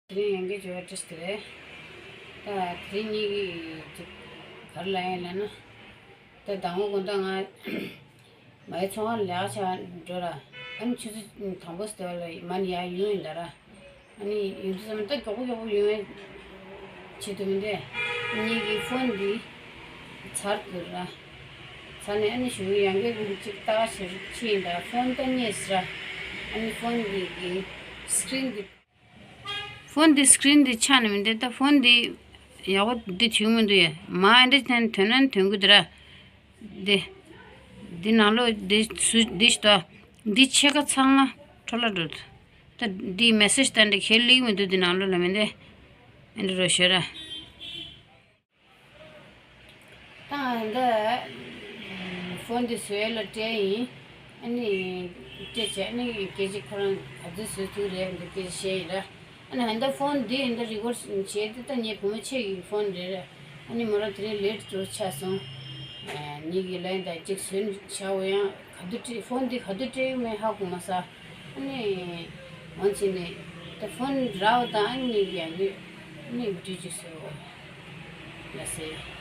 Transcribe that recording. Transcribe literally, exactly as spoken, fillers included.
དེ་རིང་ཡང་གི་བརྗོད་པ་བཀྲ་ཤིས་བདེ་ལེགས། ད་དེ་རིང་གཉིས་ཀྱི་ཅིག་ག་རེ་ལབ་ཡིན་ལབ་ན། ད་དང་པོ་དགོང་དག་ང་མའི་ཚོང་ཁང་ལས་ཀ་བྱ་འགྲོ་ར། ཨ་ནི་ཆུ་ཚོད་དང་པོ་ཟེར་བ་ལ་མ་ནི་ཡར་ཡོང་ཡིན་ད་ར། ཨ་ནི་ཡོང་དུས་ཙམ་ད་མགྱོགས་པོ་མགྱོགས་པོ་ཡོང་ཡ་བྱེད་དུ་མི་འདས། ངེད་ཀྱི་ཕོན་འདི་ཚར་དགོས་ར། ཚར་ནས་ཨ་ནི་ཞུ་ཡང་གི་ཅིག་ལྟ་ཞིག་ཕྱིན་ཡིན་ད། ཕོན་ད་རྙེད་ཟེར་ར། ཨ་ནི་ཕོན་འདི་གི་སི་ཀི་རིན་འདི། ཕོན་འདི་སི་ཀི་རིན་འདི་ཆག་ནི་མི་འདུག་ད་ཕོན་འདི་ཡག་པོ་འདི་བྱུང་མི་འདུག་ཡ། མ་ཨེ་འདྲ་ཐོན་ཐོན་ན་ཐོན་གི་འདུག་ར། འདི་འདི་ནང་ལོགས་འདི་སུ་འདི་ཞིག་ད། འདི་ཕྱེད་ཀ་ཚང་མ་འཕྲོ་བརླག་འགྲོ་འདུག་ད་འདི་མེ་སེ་ཇི་ད་འདི་ཁྱེར་ལེགས་མི་འདུག་འདི་ནང་ལོགས་ལ་མི་འདི་ཨེ་འདྲ་རོ་ཤོད་ར། ད་ད་ཕོན་འདི་བཟོས་ལ་སྤྲད་ཡིན། ཨ་ནི་སྤྲད་བྱས་ཨ་ནི་སྐད་ཆ་ཁོ་རང་ག་ཚོད་བཟོས་ཐུབ་རེད་འདི་སྐད་ཆ་བཤད་ཡིན་ར། ཨ་ནི་ཧན་ད་ཕོན་འདི་ཧན་ད་རི་ཀོར་ཌི་བྱས་ཏེ་ད་ངའི་བུ་མོ་ཆེ་གི་ཕོན་རེད་ར། ཨ་ནི་མོ་རང་དེ་རིང་ལེ་ཊི་འགྲོ་ཆགས་སོང་། ངེད་ཀྱི་ལན་ད་ཅིག་བཟོས་བྱའོ་ཡང་ག་དུས་སྤྲད་ཕོན་འདི་ག་དུས་སྤྲད་ཡོད་མེད་ཧ་གོ་མ་སོང་། ཨ་ནི་འོན་ཅི་ནི་ད་ཕོན་རག་པ་དང་ཨ་ནི་ངེད་ཀྱི་ཡང་གི་ཨ་ནི་བི་ཌི་ཡོ་ཅིག་བཟོས་ཡོད་ལ་ཟེར།